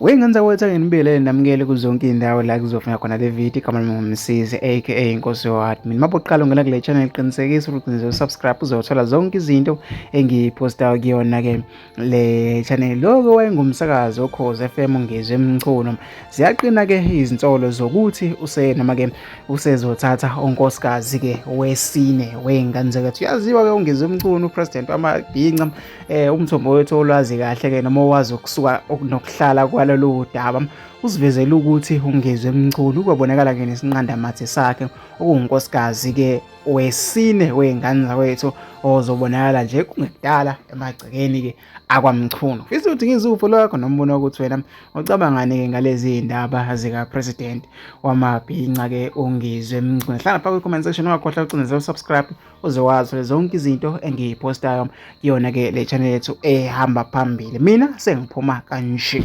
Wengenza kwethu nginibele namukele kuzonke indawo la kuzofika khona le video. Igama lami nguMsizi aka Inkosi yo-admin. Uma uqala ungena kule channel, qinisekisa ukuthi ucinze usubscribe uzothola zonke izinto engiyipostayo kuyona ke le channel. Lokho wayengumsakazi oKhozi FM uNgizwe Mchunu. Ziyaqina ke izinsolo zokuthi use noma ke usezothatha unkosikazi ke wesine wey'ngane zakethu. Uyaziwa ke uNgizwe Mchunu, upresident wamabhinca, umthombo wethu olwazi kahle ke noma owazi ukusuka nokuhlala kwalolu daba usivezela ukuthi uNgizwe Mchunu kwabonakala ke nesinqandamathe sakhe okuwunkosikazi ke wesine wey'ngane zakwethu ozobonakala nje kungekudala emagcekeni ke akwaMchunu. Fisa ukuthi ngizwe uvo lwakho nombono ukuthi wena ucabangani-ke ngalezi iy'ndaba zika-president wamabhinca-ke uNgizwe Mchunu. Hlala phaa kwi-comment section, ungakhohlwa ucindezela usubscribe uze wazi zonke izinto engiyiphostayo kuyona-ke le channel yethu ehamba phambili. Mina sengiphuma kanje.